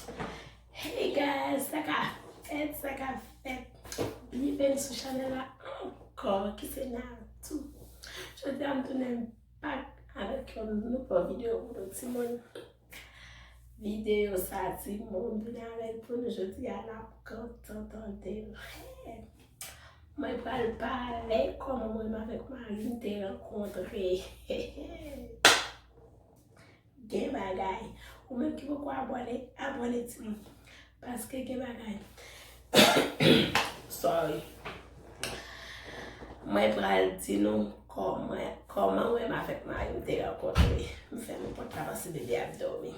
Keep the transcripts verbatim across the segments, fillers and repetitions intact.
Hey guys, sa ka fèt, sa ka fèt. Byenveni sou chanèl la ankò, ki se Natou. Jodi a m tounen back avèk yon nouvo videyo pou nou timoun. Videyo sa timoun vin avèk pou nou jodi a, n ap kontan tande l. Hey! Mwen pral pale kòman mwen menm avèk mari m te rankontre. Gen bagay. Ou menm ki poko abòne, abòne timoun. Paske gen bagay. Sorry. Mwen pral di nou kòman, kòman mwen menm avèk mari m te rankontre. M fèmen pòt la paske bebe ap dòmi.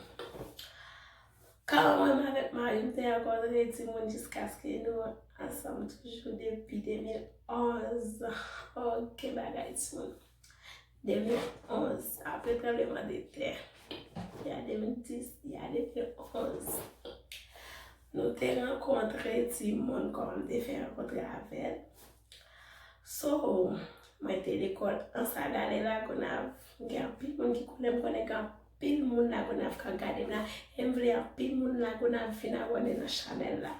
Kòman mwen menm avèk mari m te rankontre timoun jiskaske nou ansanm toujou depi de mil onz. Ok, bagay timoun. De mil onz, apre tranbleman de tè. Ya de mil dis, ya de mil onz. Nou te rankontre timoun, kòman m te fè rankontre avè l. So, mwen te lekòl Anse à Galets Lagonav. Gen anpil moun ki konnen m, konnen gen anpil moun Lagonav k ap gade m la. E m vle anpil moun Lagonav vin abòne nan chanèl la.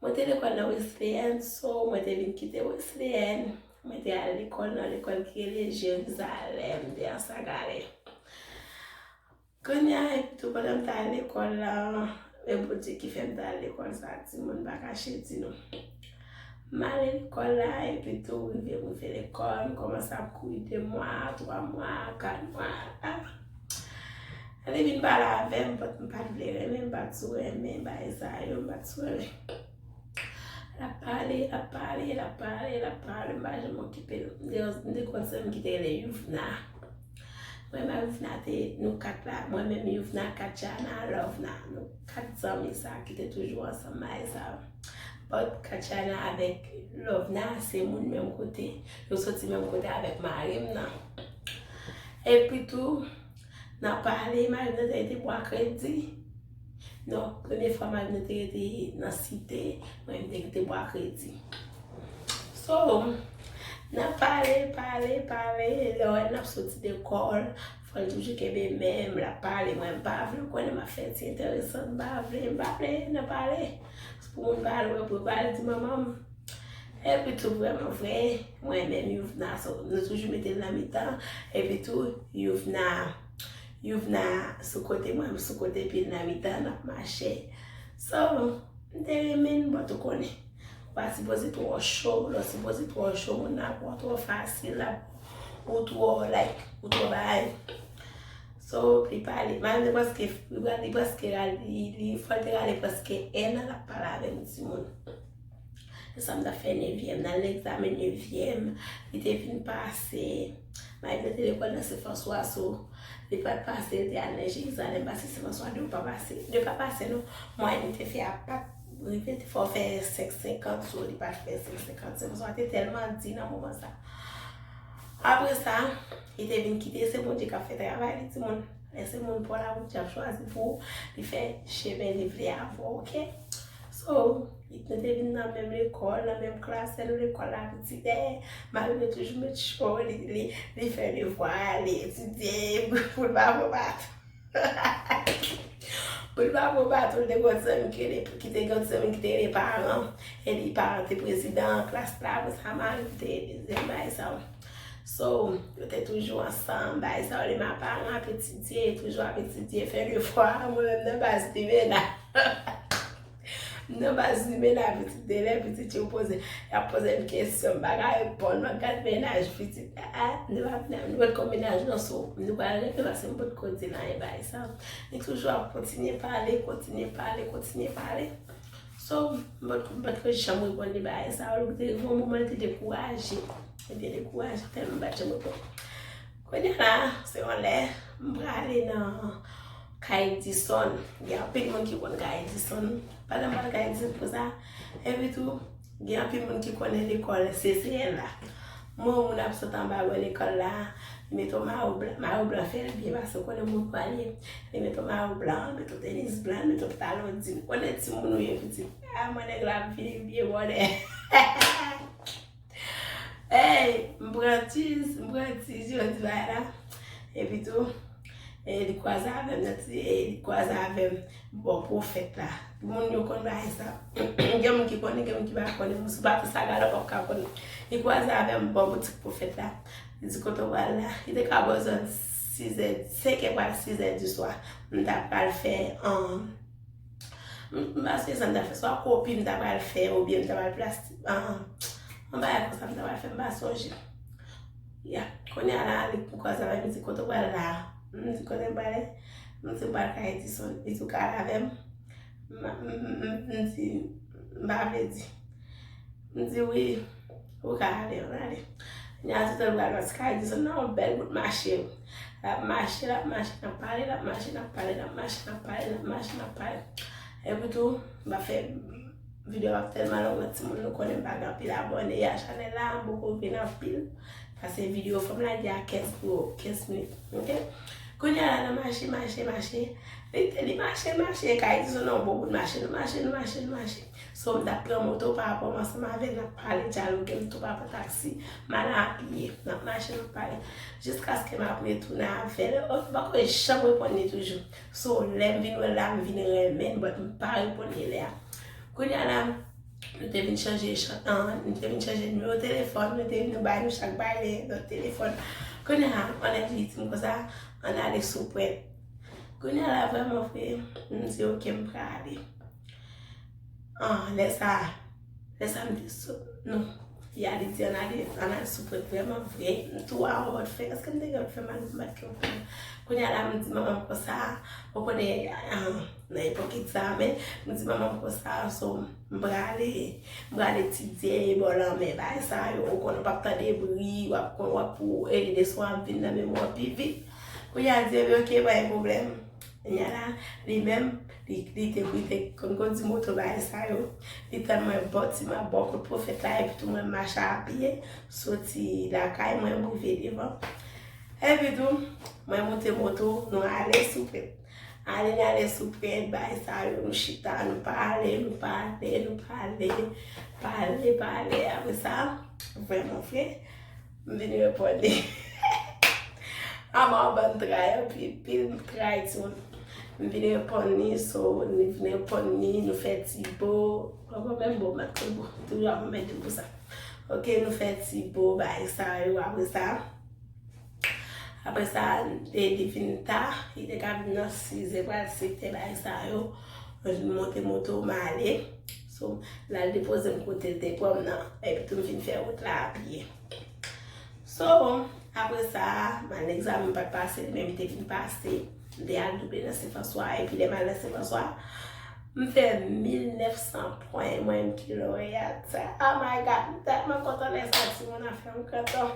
Mwen te lekòl nan Wesleyenne, so mwen te vin kite Wesleyenne. Mwen te al lekòl nan lekòl ki rele Jerizalèm de Anse à Galets. Kounye a, epi tou, pandan m t al lekòl la, e Bondye ki fè m t al lekòl sa, timoun pa kache di nou. M ale lekòl la, epi tou, rive m rive lekòl, m kòmanse ap kouri de mwa, twa mwa, kat mwa. Ah. Li vin pale avè m, but m pa t vle renmen, m pa t sou renmen bagay sa yo, m pa t sou renmen. L ap pale, l ap pale, l ap pale, l ap pale, m pa janm okipe l. M te, m te konn sè m ki te rele Youvna. Mwen menm Youvna te, nou kat la, mwen menm Youvna, Katiana, Lovna, nou kat zanmi sa ki te toujou ansanm bagay sa. But Katiana avèk Lovna se moun menm kote, yo soti menm kote avèk mari m nan. Epi tou, n ap pale, mari m nan te rete Bwa Kredi. Non, premye fwa mari m nan te rete nan Site, mwen m te rete Bwa Kredi. So, n ap pale, pale, pale, lè w wè n ap soti lekòl, fò l toujou kenbe men m, l ap pale, mwen m pa vle, ou konnen m ap fè ti enteresan, m pa vle, m pa vle, n ap pale. Se pou moun pale, wè pou yo pale, di manman m. Epi tou, vrèman vre, mwen menm Youvna, so, nou toujou mete l nan mitan. Epi tou, Youvna, Youvna sou kote mwen, m sou kote pye l nan mitan, n ap mache. So, m te renmen l, but ou konnen. Ou pa sipoze twò cho, lè w sipoze twò cho, moun nan ap pran w twò fasil, l ap ou twò, like, ou twò bagay. So, li pale, mari m te prèske, li pra-, li prèske rale, li, li, fò l te rale prèske en an l ap pale avè m, timoun. E sa m t ap fè nevyèm, nan egzamen nevyèm, li te vin pase. Mari m te lekòl nan Sen Franswa, so, li pa t pase, li te al nan Jerizalèm, pase Sen Franswa, de pa pase, de pa pase, non. Mwayèn li te fè a pa t rive, te fò fè senk senkant, so, li pa t fè senk senkant, Sen Franswa te tèlman di nan moman sa. Apre sa, li te vin kite, se Bondye k ap fè travay li, timoun. Lè se moun pa w la, Bondye ap chwazi pou ou, li fè chemen li vle avè w, ok? So, nou te vin nan menm lekòl, nan menm klas, sèl lekòl la pitit, eh, mari m yo toujou met cho, li, li, li fè devwa, li etidye, pou l pa pran baton. Pou l pa pran baton, li te gen yon ti zanmi ki rele, ki te gen yon ti zanmi ki te rele Paran, e li Paran te prezidan klas la, apre sa, mari m te dezyèm bagay sa yo. So, yo te toujou ansanm, bagay sa yo, li menm Paran ap etidye, toujou ap etidye, fè devwa, mwen menm nan baz limena. M nan baz limena, pitit, de lè pitit yo poze, y ap poze m kesyon, m pa ka reponn, m ap gad mennaj pitit. Ah, ah, nou pa, nou pa kon mennaj non, so, nou pa rete paske m potko di l anyen bagay sa. Li toujou ap kontinye pale, kontinye pale, kontinye pale. So, m potko, m potko janm reponn li bagay sa, li te rive yon moman li te dekouraje. Li te dekouraje tèlman m pa t janm reponn. Kounye a la, se yon lè, m prale nan kay Edison. Gen anpil moun ki konn kay Edison. Pandan m pral kay Edison konsa, epi tou, gen anpil moun ki konnen lekòl C C N la. Mwen, yon moun ap sot anba wè lekòl la, li mete yon mayo blan, mayo blan fè l byen, paske w konnen moun pale. Li mete yon mayo blan, li mete yon tenis blan, li mete yon pantalon jean. Konnen timoun ou ye, pitit. Ah, mwen nèg la ap vini byen bonè. Hey, m pran tiz, m pran tiz, yo di bagay la. Epi tou, E li kwaze avè m nan ti, e li kwaze avè m bò pwofèt la. Moun yo konn bagay sa. Gen moun ki konnen, gen moun ki pa konnen. Moun sou bato sa gade w p ap ka konnen. Li kwaze avè m bò boutik pwofèt la. Li di, "Kote w pral la?" Li te ka bezwen sizè, senkè pral sizè di swa. M ta pral fè, um, m, m pa sonje sa m ta fè. Swa kopi m ta pral fè, oubyen m ta pral plastik. Um, yon bagay konsa m ta pral fè, m pa sonje. Ya, kounye a la, li kwaze avè m, li di, "Kote w pral la?" M di, "Kote m prale?" M di, "M pral kay Edison." Li di, "Ou ka al avè m?" M, m, m, m di, "M pa vle di." M di, "Wi, ou ka ale, ann ale." Kounye a, toutan l pral pase kay Edison nan yon bèl bout mache. L ap mache, l ap mache, n ap pale, l ap mache, n ap pale, l ap mache, n ap pale, l ap mache, n ap pale. Epi tou, m pa fè Videyo ap tèlman long, timoun, nou konnen m pa gen anpil abòne a chanèl la, m poko vin anpil. Paske videyo fò m lage a kenz, kenz minit, oke? Kounye a la, nan mache, mache, mache, li, li mache, mache, kay Edison nan yon bon bout mache, nou mache, nou mache, nou mache. So, m t ap pran moto pa rapò m ansanm avè l, n ap pale, dyaloge, m tou pa pran taksi, m al a pye, n ap mache, n ap pale. Jiskaske m ap retounen avè l, m poko janm reponn li toujou. So, lè m vin wè l la, m vin renmen l, but m pa reponn li lè a. Kounye a la, nou te vin chanje chan-, an, nou te vin chanje nimewo telefòn, nou te vin bay nou chak bay lè lòt telefòn. Kounye a, ann li di m konsa, ann ale sou pwent. Kounye a la, vrèman vre, m di, "Oke, m prale." An, lè sa, lè sa m te sot, non. Ya, li di, "Ann ale, ann ale sou pwent." Vrèman vre, m tou a yon lòt fè, èske m te gen lòt fè mal, m pa t gen lòt fè. Kounye a la, m di manman m konsa, ou konnen, an, nan epòk sa, men m di manman m konsa, so, m prale, m prale etidye bò lanmè, bagay sa yo, ou konnen w p ap tande bri, w ap kon, w ap pou e leson ap vin nan memwa w pi vit. Kounye a, l di, "Ebyen, oke, pa gen pwoblèm." Kounye a la, li menm, li, li te, li te konn kondi moto bagay sa yo. Li tann mwen bò ti, m ap bò kot pwofèt la, epi tou mwen mache a pye, soti lakay mwen, m rive devan. Epi tou, mwen moute moto, nou ale sou pwent. Ale n ale sou pwent, bagay sa yo, nou chita, nou pale, nou pale, nou pale, pale, pale. Apre sa, vrèman vre, m vin reponn li. Ama w ban m tray, anpil, pil tray, timoun. M vin reponn li, so, m vin reponn li, nou fè ti bo. Ankò menm bo, m ap fè bo. Toujou ap anmède m pou sa. Oke, nou fè ti bo, bagay sa yo, apre sa. Apre sa, e, li vin ta, li te ka vin nan sizè, pral sèt è, bagay sa yo. Mwen vin monte moto, m ale. So, l al depoze m kote l te pran m nan. Epi tou m vin fè wout la a pye. So, apre sa, m al nan egzamen, m pa t pase, li menm li te vin pase. M te al double nan Sen Franswa, epi lè m al nan Sen Franswa, m fè mil nèf san pwen, mwen menm ki loreyat. Oh my God, m tèlman kontan lè sa, timoun, afè m kontan.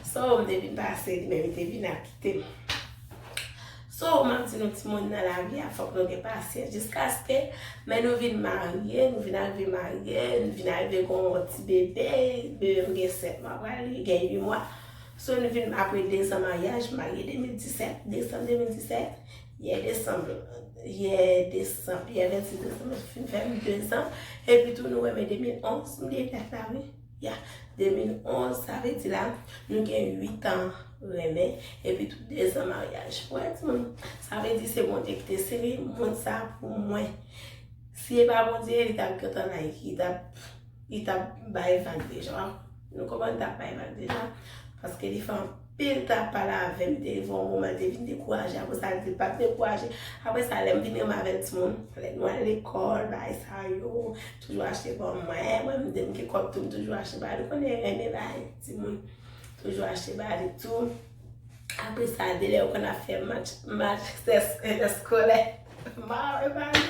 So, m te vin pase, li menm li te vin al kite m. So, m ap di nou, timoun, nan lavi a, fòk nou gen pasyans jiskaske, men nou vin marye, nou vin arive marye, nou vin arive gon ti bebe, bebe m gen sèt mwa, pral gen uit mwa. So, nou vin apre de zan maryaj, m marye de mil disèt, desanm de mil disèt, yè desanm, yè desanm, yè vennsis desanm, fin fè m de zan, epi tou nou renmen de mil onz, m bliye dat la, wi. Ya, de mil onz, sa vle di la, nou gen uit an renmen, epi tou de zan maryaj. Wè, timoun, sa vle di se Bondye ki te sere mond sa pou mwen. Si e pa Bondye, li t ap gentan like, li t ap, li t ap bay vag deja. Nou konprann, li t ap bay vag deja. Paske li fè anpil tan ap pale avè m, te rive yon moman, li te vin dekouraje. Apre sa, li di l p ap dekouraje. Apre sa, lè m vin renmen avè l, timoun, lè nou al lekòl, bagay sa yo, toujou achte ban mwen. Mwen, m di m gen kòb tou, m toujou achte ba li. Ou konnen, renmen bay timoun. Toujou achte ba li tou. Apre sa, de lè yo konn ap fè match, match es-, eskolè. M pa renmen ba li.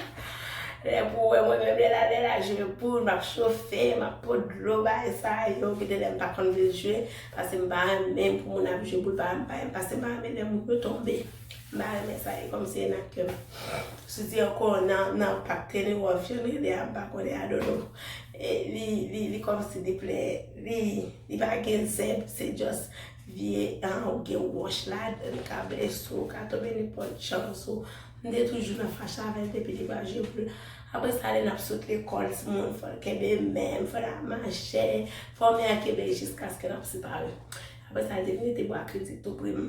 Lè pou wè mwen menm, lè l al, lè l al jwe boul, m ap chofe, m ap pot dlo, bagay sa yo, gen de lè m pa konn vle jwe, paske m pa renmen pou moun ap jwe boul, pa, m pa renmen, paske m pa renmen lè moun yo tonbe. M pa renmen sa, e kòmsi e nan kè m. Si w di ankò nan, nan pak teni w ap jwenn rele a, m pa konnen, I don't know. E li, li, li kòmsi li plè, li, li pa gen zèb, se just vye, an, ou gen wòch ladan, li ka blese w, ou ka tonbe nenpòt jan, so, m te toujou nan fache avè l depi li pa jwe boul. Apre sa, lè n ap sot lekòl, timoun, fò l kenbe men m, fò l ap mache, fò men an kenbe l jiskaske n ap separe. Apre sa, li te vin rete bò a kredi tou pre m.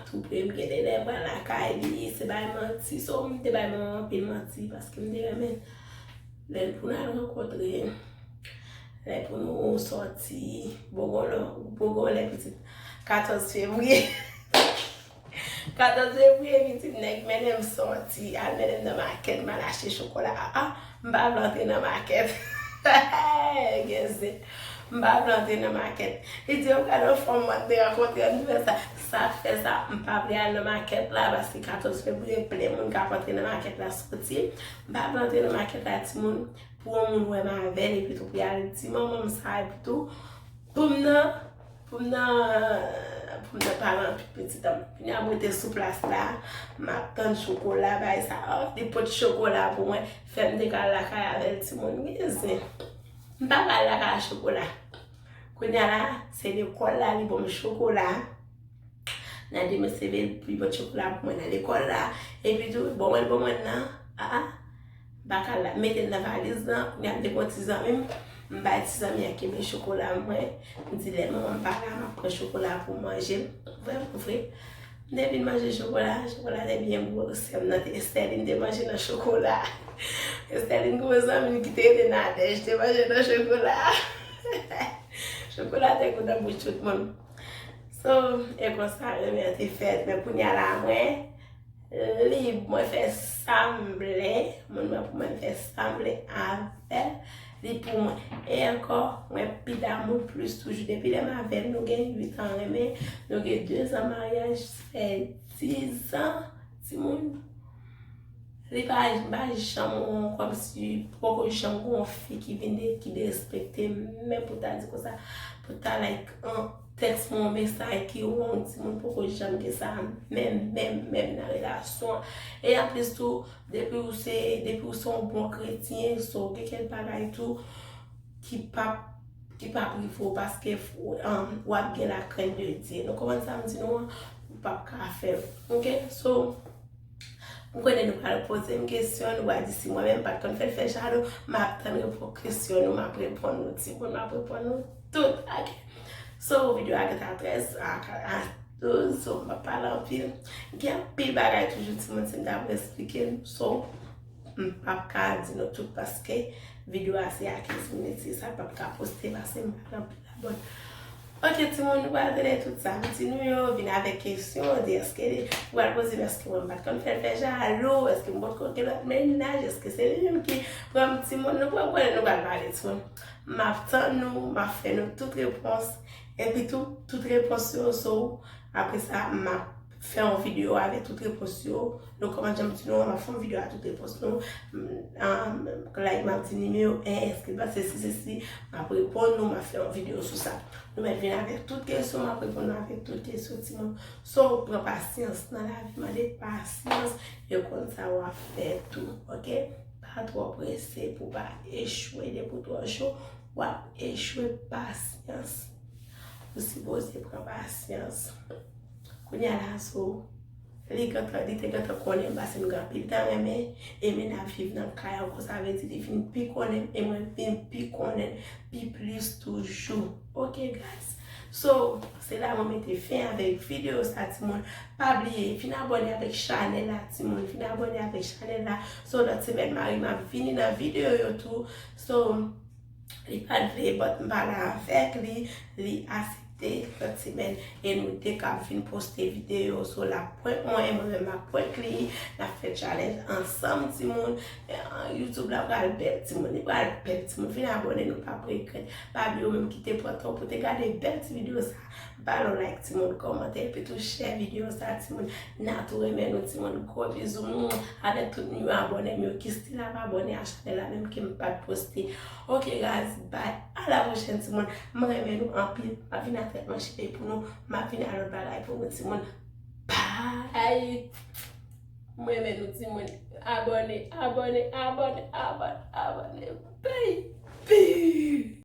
tou pre, m gen de lè m pral lakay li, se bay manti. So, m te bay manman anpil manti paske m te renmen l. Lè pou n al rankontre, lè pou nou sòti, bon, bon, lè, bon, bon, lè pitit, katòz fevriye. Katòz fevriye, pitit nèg mennen m sòti, al mennen m nan makèt, m al achte chokola. Ah, ah, m pa vle antre nan makèt. Gen zen. M pa vle antre nan makèt. Li di, "Yo, gade yon fanm mwen te rankontre, m te fè sa." Sa fè sa, m pa vle al nan makèt la, paske katòz fevriye, plen moun k ap antre nan makèt la sòti. M pa vle antre nan makèt la, timoun, pou yon moun wè m avè l, epi tou pou y al di manman m sa, epi tou, pou m nan, pou m nan, pou m nan pale anpil pitit an. Kounye a m rete sou plas la, m ap tann chokola, bagay sa, oh, li pot chokola pou mwen, fè m te ka al lakay avè l, timoun, gen zen. M pa ka al lakay a chokola. Kounye a la, se lekòl la, li ban m chokola. Nan demen se vle l pou l pot chokola pou mwen nan lekòl la. Epi tou, bon mwen, bon mwen nan, ah, ah. M pa ka la, mete l nan valiz lan, kounye a m te gon ti zanmi m, m bay ti zanmi an kenbe chokola mwen, m di lè manman m pa la, m ap pran chokola pou m manje, vrèman vre. M te vin manje chokola, chokola te byen gwo, sè m nan te, Estèline te manje nan chokola. Estèline gon zanmi ki te rele Nadège, te manje nan chokola. Chokola te gou nan bouch tout moun. So, e konsa renmen an te fèt, men kounye a la mwen lib, mwen fè sa m vle, moun mwen pou mwen fè sa m vle avè l, li pou mwen. E ankò, mwen pi damou plis toujou. Depi lè m avè l, nou gen uit an renmen, nou gen de zan maryaj, fè diz an, timoun. Li pa, m pa janm wè kòmsi poko janm gen yon fi ki vin de, ki derespekte m, menm pou ta di konsa, pou ta like, an, tèks mwen yon mesaj ki wrong, timoun, poko janm gen sa, menm, menm, menm nan relasyon an. E anplis tou, depi ou se, depi ou se yon bon kretyen, so, gen kèk bagay tou ki p ap, ki p ap rive w paske, um, w ap gen la crainte de Dieu. Nou konprann sa m di nou an? Ou p ap ka fè l. Ok? So, m konnen nou pral poze m kesyon, nou pral di si mwen menm m pa t konn fè l fè Jado, m ap tann repon kesyon nou, m ap reponn nou, timoun, m ap reponn nou tout. Ok? So, videyo a gentan trèz a, a douz, so, m p ap pale anpil. Gen anpil bagay toujou, timoun, si m ta pou eksplike nou. So, m p ap ka di nou tout paske videyo a se a kenz minit, se sa, m p ap ka poste pase m pale anpil la. Bon. Ok, timoun, nou pral tande tout sa m di nou yo, vin avèk kesyon, di èske, nou pral poze m èske mwen m pa t konn fè l fè Jado, èske m potko gen lòt mennaj, èske se li menm ki pran m, timoun, nou pral konnen, nou pral pale, timoun. M ap tann nou, m ap fè nou tout repons, epi tou, tout repons yo, so, apre sa, m ap fè yon videyo avèk tout repons yo. Nou konprann jan m di nou an, m ap fè yon videyo a tout repons nou. M, um, like, m ap di nimewo en, èske l pase si, si, si, m ap reponn nou, m ap fè yon videyo sou sa. Nou mèt vin avèk tout kesyon, m ap reponn nou avèk tout kesyon, timoun. So, pran pasyans nan lavi, mande pasyans, e konn sa w ap fè tou, ok? Pa twò prese pou w pa echwe, depi w twò cho, w ap echwe, pasyans. Ou sipoze pran pasyans. Kounye a la, so, li gentan, li te gentan konnen m, paske m gen anpil tan renmen, e men n ap viv nan kay ankò, sa vle di li vin pi konnen m, e mwen vin pi konnen l, pi plis toujou. Ok, guys. So, se la mwen mete fen avèk videyo sa, timoun. Pa bliye, vin abòne avèk chanèl la, timoun. Vin abòne avèk chanèl la. So, lòt semèn, mari m ap vini nan videyo yo tou. So, li pa t vle, but m pale avèk li, li aksepte lòt semèn. E nou de k ap vin poste videyo, so l ap prank mwen, mwen menm m ap prank li, n ap fè challenge ansanm, timoun. E, YouTube la pral bèl, timoun, li pral bèl, timoun. Vin abòne, nou p ap regrèt. Pa bliye ou menm ki te pran tan w pou te gade bèl ti videyo sa, ba l yon like, timoun, kòmante, epi tou share videyo sa, timoun. N a tou renmen nou, timoun. Gwo bizou, mwah, avèk tout nou abòne m yo ki still ap abòne a chanèl la, menm ke m pa t poste. Ok, guys, bye. A la pwochèn, timoun. M renmen nou anpil. M ap vin ak tèt mwen chire pou nou. M ap vin ak lòt bagay pou nou, timoun. Bye. M renmen nou, timoun. Abòne, abòne, abòne, abòne, abòne. Baby.